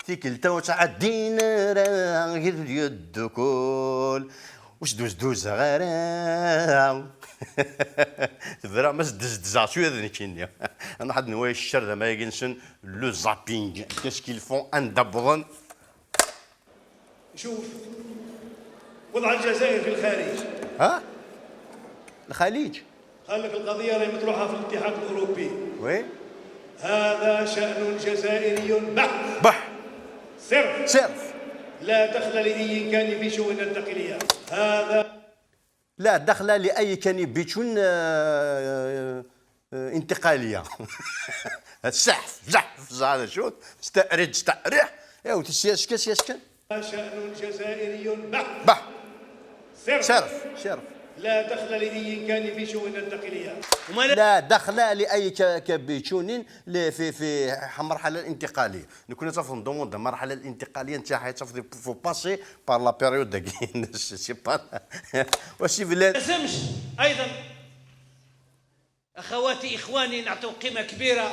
تيكلتا وتعدينا راه غير يدكول واش دوز دوز غير تبرا ما دز شويه ذني كينيا. انا حد نوايا الشر ما يجنسن le zapping, qu'est-ce qu'ils font اندبضن. شوف وضع الجزائر في الخارج. ها الخليج. قال لك القضية راهي مطروحة في الاتحاد الأوروبي. oui. هذا شأن جزائري بحت. بح. صرف. صرف. لا دخل لأي كان في شؤون الداخلية هذا. لا دخل لاي كان بيتون انتقاليه. السحف زحف هذا شو استأرج استأرح يا وتسياسكا سياسكا. شأن جزائري بحت. بح. صرف. صرف صرف. لا دخل لأي كان في شؤون الداخلية. وما لا دخل لاي كبيتون في المرحلة الانتقاليه. نكون تفهم demande المرحلة الانتقالية نتاعها تفضي faut passer par la période c'est pas واش في لازمش ايضا اخواتي اخواني نعطوا قيمة كبيره،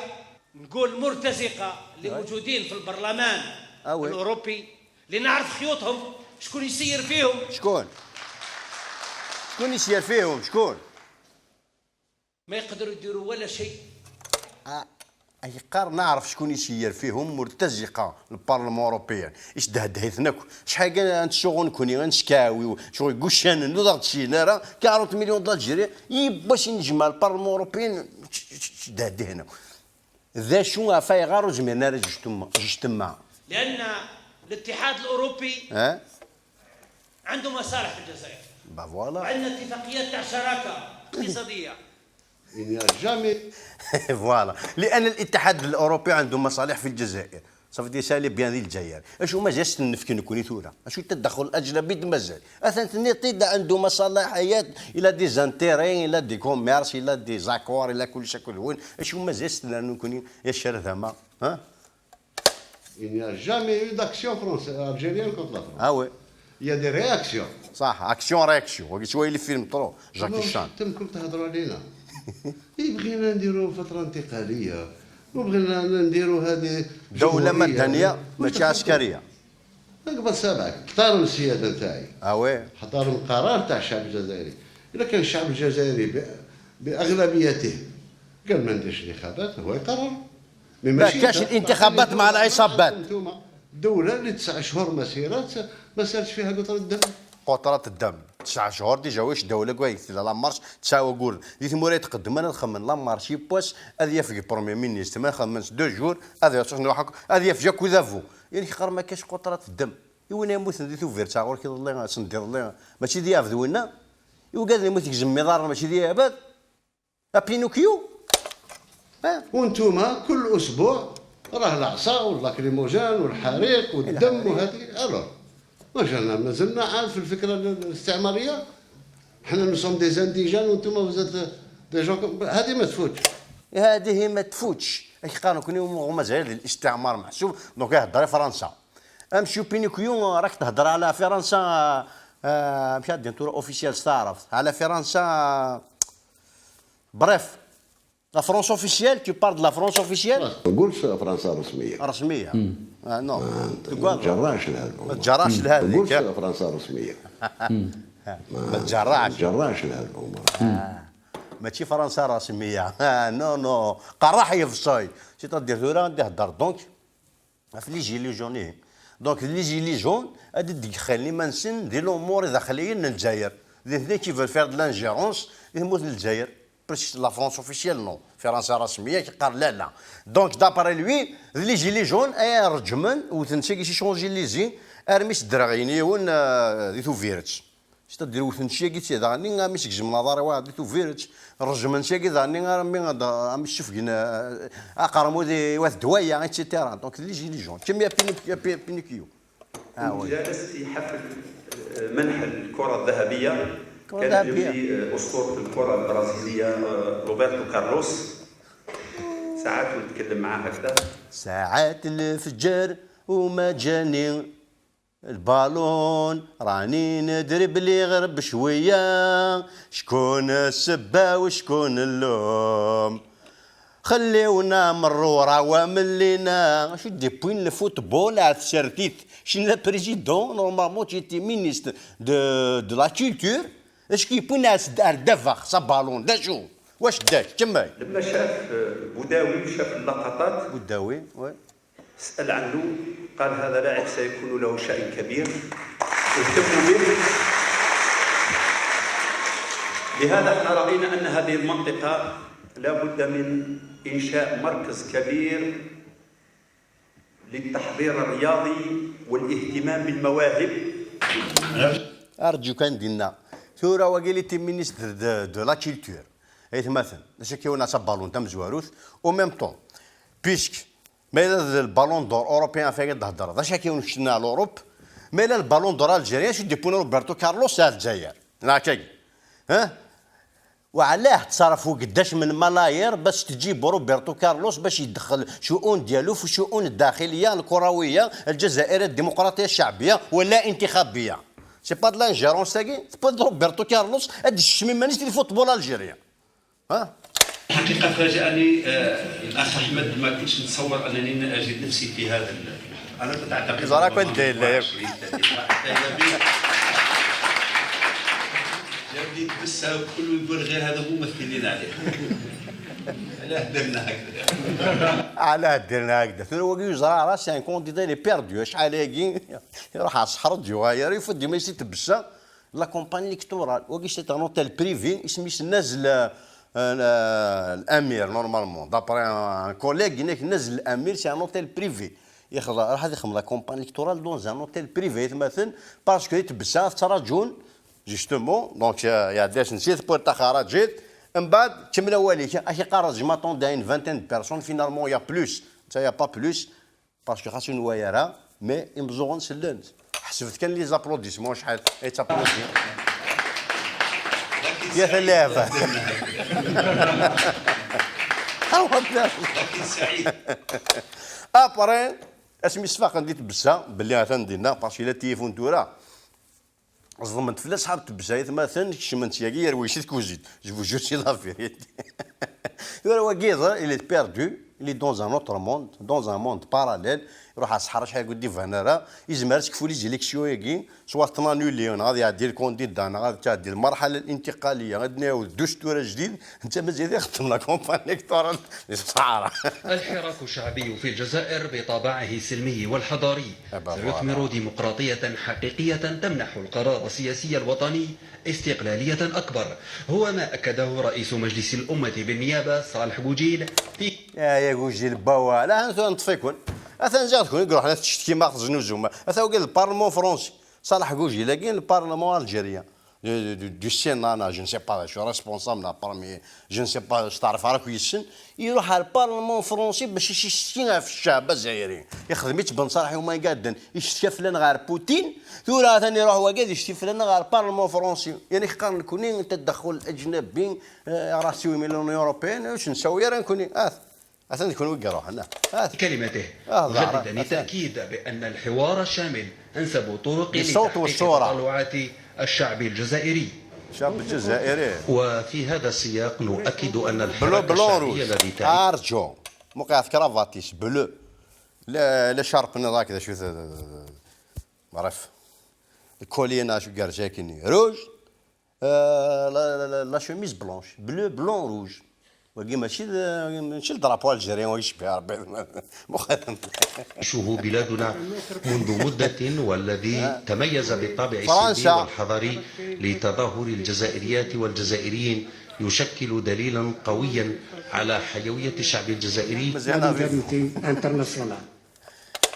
نقول مرتزقة اللي موجودين في البرلمان آه oui. الاوروبي، لنعرف خيوطهم، شكون يسير فيهم. شكون شكون يسير فيهم؟ شكون؟ ما يقدروا يديروا ولا شيء. يقار نعرف شكون يسير فيهم، مرتزقة ال parlement européen. ايش دهدهيتنا شحال كان نتشوغو نكوني نشكاوي شغل كوشان نوض تشينا راه 40 millions d'Algériens باش نجمع ال parlement européen دهدهنا ذا شو فايغار زمينا جوج تما. لان الاتحاد الاوروبي ها عنده مصالح في الجزائر. bah voilà. وعندنا اتفاقيات تاع شراكة اقتصاديه. Il n'y a jamais voilà، لان الاتحاد الاوروبي عنده مصالح في الجزائر، صافي دي سالي bien ديال الجزائر. اشو ما جاش نفكي نكوني ثورة اشو التدخل الاجنبي مازال اثنتني طيد عنده مصالح حياة il a des intérêts, il a des commerces, il a des accords, il a كل شيء كل وين. اشو ما جاش نكوني يا الشرذمه ها. Il n'y a jamais eu d'action française, algérienne contre la France. ah oui. Il y a des réactions. صح، action réaction شوية les films trop جاكي شان. تمكم تهضروا علينا. إيه بغينا نديروا فترة انتقالية وبغينا نديروا هذه دولة جمهورية. مدنية ماشي عسكريه. قبل سابعك احترم السيادة نتاعي. ah oui. احترم القرار تاع الشعب الجزائري. اذا كان الشعب الجزائري باغلبيته قال ما نديرش انتخابات هو يقرر. mais ما ماشي كاش الانتخابات مع العصابات. انتوما دولة اللي 9 شهور مسيرات ما سالش فيها قطرة الدم. قطرة الدم 9 شهور déjà. واش دولة كويس la marche تسعة وقول دي ثموري يتقدم انا نخمن la marche يبواس هذه يفق premier ministre ما نخمنش 2 jours هذا نروح هذا يفجا كوذافو يعني خير ما كاش قطرة الدم يوين يموت دي توفير تاع غور كي الله سندير الله ماشي دي افذونا يوقاد يموت يجمي ضار ماشي دي ابد بينوكيو ها. وانتوما كل اسبوع راه العصا وال lacrymogène والحريق والدم وهذه. alors واش انا مازلنا عاد في الفكرة الاستعماريه؟ حنا nous sommes des indigènes وانتم vous êtes des gens. هذه ما تفوتش. هذه ما تفوتش. اش قالوا كوني مازال الاستعمار محسوب donc يهضر فرنسا امشيو بينيكيو راك تهضر على فرنسا مش عاد تورا officielle تعرف على فرنسا. bref, la France officielle, tu parles de la France officielle. ما نقولش فرنسا رسميه. رسميه آه non. ما تجراش لهذا. ما تجراش ما نقولش لهذيك. فرنسا رسميه. ما تجراش. ما تجراش لهذا الامور. ماشي فرنسا رسميه آه non non قراح يفصاي c'est-à-dire ثورا غادي يهضر donc في les gilets jaunes, donc les gilets jaunes غادي تدخل لي منسن دي الامور داخليين للجزائر دي اثنين qui veulent faire de l'ingérence يموت للجزائر parce que la France officielle non فرنسا رسمية كيقال لا لا. donc d'après lui, les gilets jaunes اي رجمن وتنسى كي شونجي لي زين ارميس دراغيني دي توفيرتش c'est-à-dire وثنشي كي تيدغني امي سكجم نظري واحد دي توفيرتش رجمن شي كي ذاني ارمي امي شفقنا اقرمو دي واث دوايا et cetera. donc les gilets jaunes كم يا بينيكيو آه كنت جالس في حفل منح الكرة الذهبية. الكرة كان الذهبية. جنبي أسطورة الكرة البرازيلية روبرتو كارلوس. ساعات ونتكلم معاه هكذا. ساعات الفجر وما جاني البالون راني ندرب لي غرب شوية شكون السبة وشكون اللوم. خليونا مروا راه ملينا شو ديبوين ال football على السرتيت شنو président normalement t'es ministre de la culture اش كيبوين دافخ sa ballon دا شو واش داك كمل. لما شاف بوداوي شاف اللقطات بوداوي oui سأل عنه، قال هذا لاعب سيكون له شأن كبير، اهتموا به. لهذا احنا رأينا أن هذه المنطقة لا بد من إنشاء مركز كبير للتحضير الرياضي والاهتمام بالمواهب. ارجو كان دينا ثورة وقال était ministre de la culture مثلا اش كيونا ballon تم زواروث au même temps puisque mais ال ballon d'or européen فين تهضر اش كيون شنا l'Europe mais ال ballon d'or algérien شو ديبون روبرتو كارلوس على الجزائر هكاك ها. وعلاه تصرفوا قداش من ملايير باش تجيب روبرتو كارلوس باش يدخل شؤون ديالو في الشؤون الداخلية الكروية الجزائرية الديمقراطية الشعبية ولا انتخابيه. c'est pas de l'ingérence تاكي c'est pas روبرتو كارلوس هاد الشمي مانيش ال football algérien ها. الحقيقة فاجأني الأخ أحمد، ما كنتش نتصور أنني أجد نفسي في هذا. أنا كنت أعتقد زرا كنت داير لا. جاب لي تبسها وكل يقول غير هذا ممثلين عليه. علاه درنا هكذا؟ علاه درنا هكذا؟ ثم هو يزرع راه c'est un candidat il est perdu شحال هاكي يروح على الصحراء غاير يفدي ما يتبسا la campagne électorale وكي c'est un hôtel privé اسمي نازل الامير normalement d'après un collègue هناك نازل الامير c'est un hôtel privé ياخذ راح يخدم la campagne électorale dans un hôtel privé مثلا parce que يتبسا تراجون justement donc يا داش نسيت بور تخرجت من بعد كمل والي اخي قرر je m'attendais une vingtaine de personnes, finalement y a plus y a pas plus parce que خاصو نوايرا mais يمزوغن سلنت حسبت كان les applaudissements شحال اي t'applaudis يا ثلاثة. لكن سعيد. après اسمي سفاق نديت تبسا باللي غاتا ندينا parce que لا تليفون تورا ظلمت فلا صحاب تبسا مثلا شمنت ياكي يرويشي كوزيت je vous jure c'est la vérité. هو كيظ il est perdu, il est dans un autre monde, dans un monde parallèle. يروح على الصحراء شحال يقول دي فانارا يزمر تكفوا les élections ياكي soit t'annuler غادي يعدي ال candidat غادي تعدي المرحلة الانتقالية غادي نعاود دستور جديد انت مازال يخدم la campagne électorale الصحراء. الحراك الشعبي في الجزائر بطابعه السلمي والحضاري سيثمر ديمقراطية حقيقية تمنح القرار السياسي الوطني استقلالية أكبر، هو ما أكده رئيس مجلس الأمة بالنيابة صالح بوجيل في يا قوجيل باوا لا نطفيكون اثا نجا تكون يقول حنا تشتكي ما خرج نجوم اثا وقال ال parlement français صالح قوجيل لكن ال parlement algérien du Sénat, je ne sais pas, je suis responsable parmi, je ne sais pas, تعرف راك يسن يروح على ال parlement français باش يشتكي في الشعب الجزائري يخدم يتبن صالح وما يقادن يشتكي فلان غير بوتين ثورة ثاني يروح وقاد يشتكي فلان غير ال parlement français يعني قال نكوني التدخل الاجنبي راسي من l'Union européenne واش نسوي راه نكوني اثن يكون وقروح هنا. كلمته مجددا التأكيد بأن الحوار الشامل أنسب طرق بالصوت والصورة تطلعات الشعب الجزائري. الشعب الجزائري. وفي هذا السياق نؤكد أن الحراك bleu blanc الشعبي روج الذي تعيش ارجو موقع كرافاتيس bleu لا لا شارب هكذا شو عرف الكولينا شو قال جاكيني روج la chemise blanche, bleu blanc rouge وكي ماشي ال drapeau algérien ويشبه ربي. تعيشه بلادنا منذ مدة والذي تميز بالطابع السلمي فرنسا. والحضاري لتظاهر الجزائريات والجزائريين يشكل دليلا قويا على حيوية الشعب الجزائري. مزيان. solidarité internationale.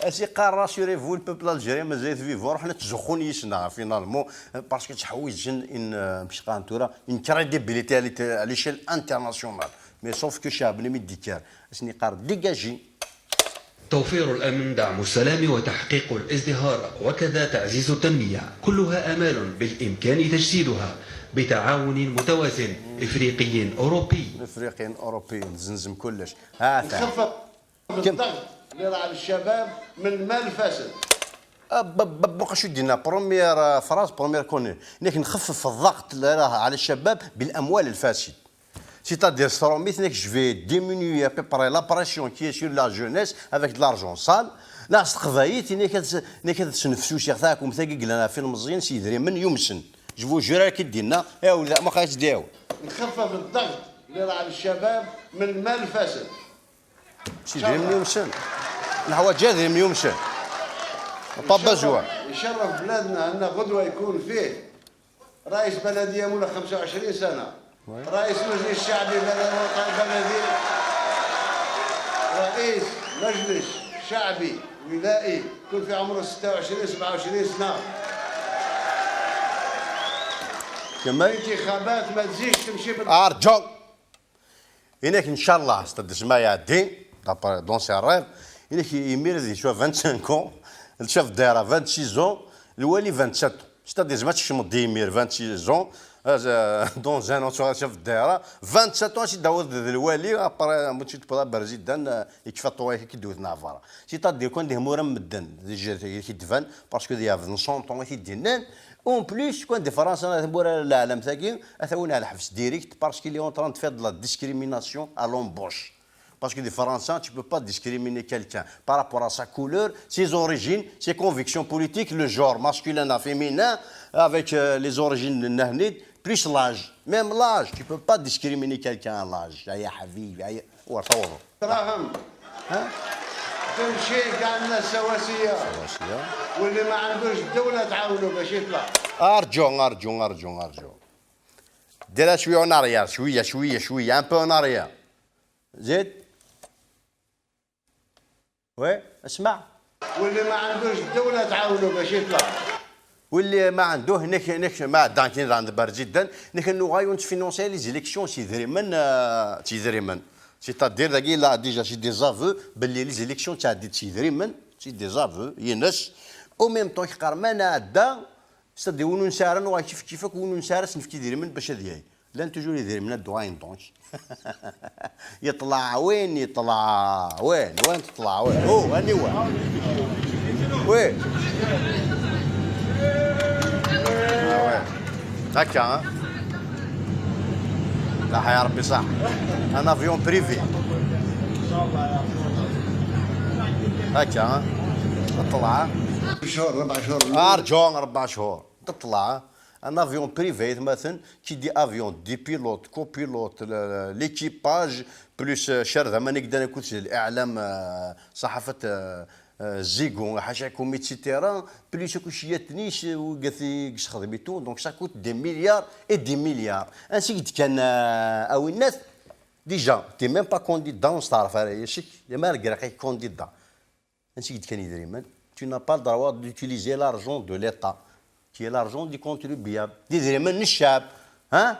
اسي قال rassurez-vous, ال peuple algérien مازال vivant حنا تزخون يسنا finalement parce que تحويج une مش قانتورا une crédibilité à l'échelle internationale, mais sauf que شعب نمي ديكار اسني قار dégagez. توفير الأمن، دعم السلام وتحقيق الازدهار وكذا تعزيز التنمية كلها آمال بالإمكان تجسيدها بتعاون متوازن إفريقي أوروبي. افريقيين اوروبيين زنزم كلش هذا. نخفف الضغط اللي راه على الشباب من المال الفاسد. بقى شو دينا première phrase, première connerie لكن نخفف الضغط اللي راه على الشباب بالاموال الفاسد. C'est-à-dire, je vais diminuer à peu près la pression qui est sur la jeunesse avec de l'argent sale. لا استقبايت إني كتسنفسو شي تاعكم ثاقي قلنا في المزيان سيدري من يمسن je vous jure كي دينا يا ولا ما خايش دياو. نخفف الضغط اللي راه على الشباب من المال الفاسد. سيدري من يمسن الحوايج هذه من يمسن pas besoin. يشرف بلادنا ان غدوه يكون فيه رئيس بلديه مولا 25 سنه، رئيس مجلس شعبي بلدي، رئيس مجلس شعبي ولائي يكون في عمره 26 27 سنه. كما الانتخابات ما تزيدش تمشي بال ارجو هناك ان شاء الله استاذ ما يعدي dans ses rêves هناك يمير ذي شو 25 ans الشاف دايره 26 ans الوالي 27 c'est-à-dire ما تشمط ديمير 26 ans dans un an شاف الدائره 27 ans داود الوالي après ماشي تبغى président يكفى طويل كي دوز نافارا c'est-à-dire كون ديه مورا مدن كي دفن parce que ديال 100 ans كي دينان en plus كون دي فرنسا مورا العالم ثاكي اثونا على الحبس direct parce qu'il est en train de faire de la discrimination à l'embauche. Parce que des Français, tu ne peux pas discriminer quelqu'un par rapport à sa couleur, ses origines, ses convictions politiques, le genre masculin à féminin, avec les origines de Nahnid, plus l'âge. Même l'âge, tu ne peux pas discriminer quelqu'un à l'âge. يا حبيبي دراهم تمشي كاع الناس سواسية، واللي ما عندوش الدولة تعاونوا باش يطلع. ارجو ارجو ارجو ارجو ديرها شوية en arrière، شوية شوية شوية un peu en arrière. زيد oui اسمع. واللي ما عندوش الدولة تعاونوا باش يطلع. واللي ما عنده هناك هناك ما دانكين عند بار جدا هناك انه غايون financer les élections سيدريمن سيدريمن c'est-à-dire ذاكي là déjà c'est des aveux باللي les élections تاع دي سيدريمن c'est des aveux ينس au même temps يقار ما عدا c'est-à-dire ونو نسارن كيف كيفك ونو نسارس نفكي ديريمن باش هذه لان toujours يدير من الدواين donc يطلع وين يطلع وين وين تطلع وين هو هاني وين وين هكا لا يا ربي صح un avion privé هكا تطلع شهور 4 شهور ارجون 4 شهور تطلع un avion privé مثلا qui dit avion des pilotes copilote l'équipage plus شر زعما نقدر نكون الاعلام صحافه زيغو حاشاكم et cetera plus كلشي تنيش وقاثي خدميتو donc ça coûte des milliards et des milliards ainsi كان او الناس déjà t'es même pas candidat ونستعرف على شك ما راه candidat ainsi كان يدري tu n'as pas le droit d'utiliser l'argent de l'État qui est l'argent du contribuable دي من الشعب ها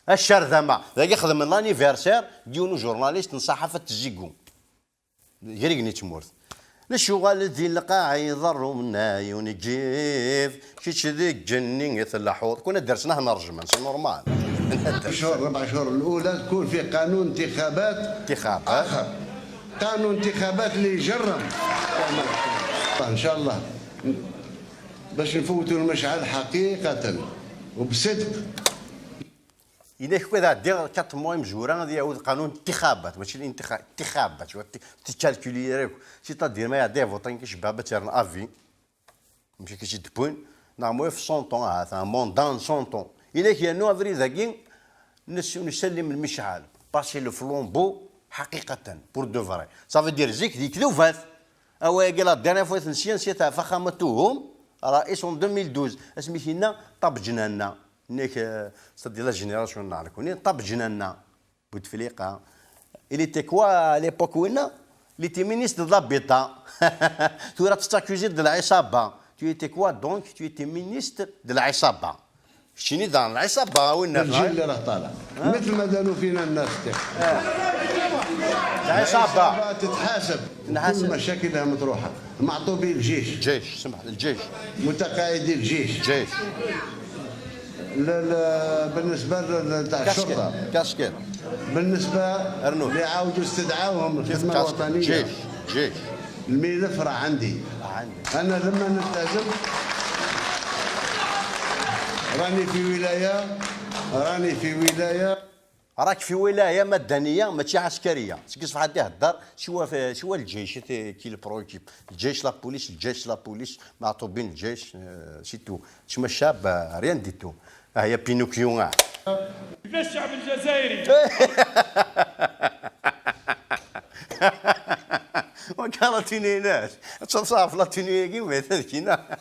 الشرذمه ذاك يخدم l'anniversaire ديونو journaliste صحافه الزيكو غير تمورث الشغل ذي القاع يضر منا ينجيف كيش ذيك جني الحوض كنا درسناه نرجمان c'est normal. شهور 4 شهور الاولى تكون في قانون انتخابات انتخابات اخر قانون انتخابات اللي يجرم ان شاء الله باش نفوتوا المشعل حقيقة وبصدق. إذا كذا دير 4 mois مجورة غادي يعاود قانون انتخابات ماشي الانتخاب انتخابات ت calculer c'est-à-dire ما يعدي voter كي شباب تيرن à vie ماشي كيشي دبوين نعمو في 100 ans هذا mandat 100 ans إلا كي افري ذاكي نسلم المشعل passer le flambeau حقيقة pour de vrai ça veut dire زيك ديك لوفات أو قال la dernière fois نسيان نسيتها فخامتهم رئيس 2012 اسميتنا طاب جنانا نيك c'est-à-dire la génération نعرفوني طاب جنانا بوتفليقه il était quoi à l'époque وين il était ministre de l'habitat tu as accusé de العصابه tu étais quoi donc tu étais ministre de العصابه شنو dans العصابه وين الجيل اللي راه طالع مثل ما داروا فينا الناس العصابه تتحاسب كل مشاكلها مطروحه معطوبي الجيش الجيش سمح الجيش متقاعدي الجيش الجيش لا بالنسبه تاع الشرطه كاسكيت بالنسبه اللي عاودوا استدعاوهم الخدمه الوطنيه جيش جيش الملف راه عندي انا لما نلتزم راني في ولايه راني في ولايه راك في ولاية مدنية ماشي عسكرية. سكي حد يهدر شو الجيش qui le préoccupe، الجيش la police، الجيش la police، معطوبين الجيش، c'est tout. تسمى الشعب rien du tout. هي بينوكيو. كيفاش الشعب الجزائري وكان la tenue ناس تصاف la tenue كيما كينا.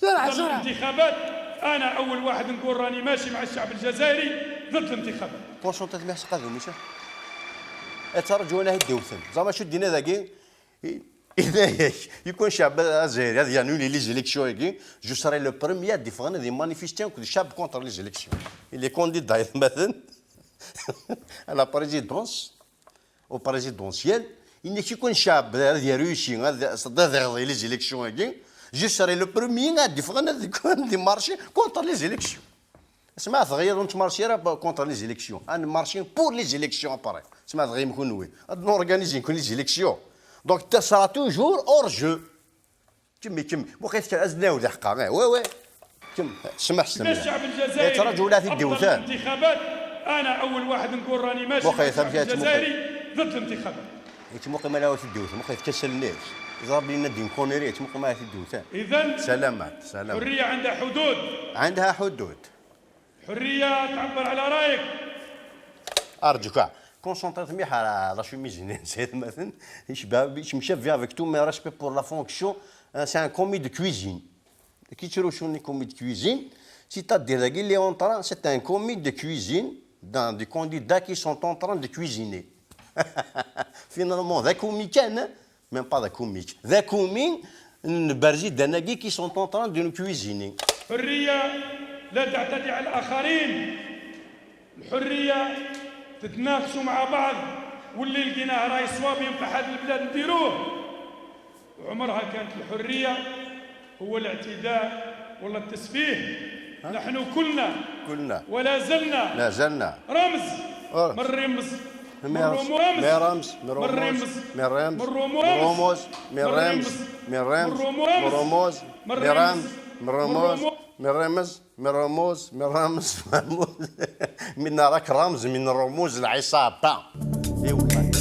الانتخابات، انا اول واحد نقول راني ماشي مع الشعب الجزائري ضد الانتخابات. concentré ما قادو ماشي ترجو انا هدي زعما شو دينا ذاكي اذا يكون شعب الجزائري هذا annuler les élections كي je serai le premier défendre de manifester الشعب contre les élections، les candidats مثلا la présidence ou présidentielle. ان كي يكون الشعب هذا réussi هذا les élections كي je serai le premier défendre de marcher contre les élections. سمع تغير انت marcher contre les élections، انا marcher pour les élections après. سمع تغير مكون وين نورغانيزي نكون les élections، donc tu seras toujours hors jeu. كمي كمي وقيت ازناو حقا oui oui كم سمح سمح. الشعب الجزائري ترجع ولا في الدوثان. الانتخابات، انا اول واحد نقول راني ماشي مع الشعب الجزائري ضد الانتخابات. يتموقع ما لا في الدوث مخي تكسل الناس ضرب لنا دين كونيري يتموقع ما في الدوث. اذا سلامات سلامات. الحرية عندها حدود. عندها حدود. حرية تعبر على رايك. ارجوك concentré مليح على la chemise مثلا يشبه يمشى في avec tout mes respects pour la fonction، c'est un commis de cuisine كي تشرو شوني commis de cuisine، c'est-à-dire il est en train، c'est un commis de cuisine dans des candidats qui sont en train de cuisiner finalement. ذا commis كان même pas ذا commis، ذا commis نبرزي qui sont en train de nous cuisiner. حرية لا تعتدي على الآخرين، الحرية تتناقشوا مع بعض واللي لقيناه راي صواب ينفع هذه البلاد نديروه. وعمرها كانت الحرية هو الاعتداء ولا التسفيه. نحن كلنا كلنا ولا زلنا لا زلنا رمز من رمز من رمز من رمز من رمز من رموز من رمز من رمز من رموز من رمز من رموز من رمز من رموز من رمز من راك رمز من رموز العصابة. اي والله.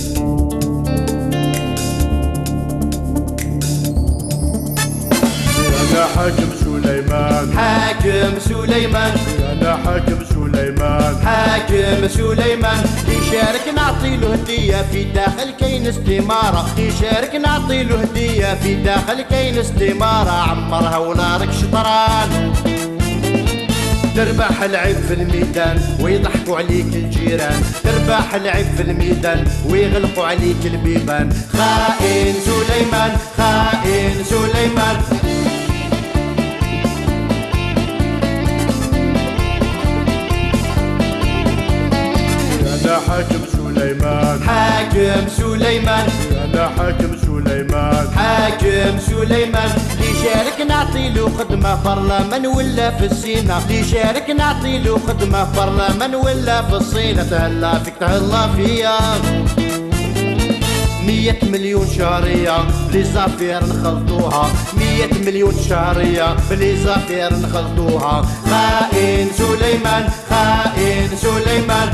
أنا حاكم سليمان، حاكم سليمان، أنا حاكم سليمان، حاكم سليمان. يشارك نعطي له هدية في داخل كاين استمارة، يشارك نعطي له هدية في داخل كاين استمارة، عمرها ونارك شطران. تربح العيب في الميدان ويضحكوا عليك الجيران، تربح العيب في الميدان ويغلقوا عليك البيبان. خائن سليمان، خائن سليمان. أنا حاكم سليمان، حاكم سليمان، أنا حاكم سليمان، حاكم سليمان. يشارك نعطي له خدمة برلمان ولا في السينا، يشارك نعطي له خدمة برلمان ولا في الصين. تهلا فيك تهلا فيا، 100 مليون شهرية ب les affaires نخلطوها، 100 مليون شهرية ب les affaires نخلطوها. خائن سليمان، خائن سليمان.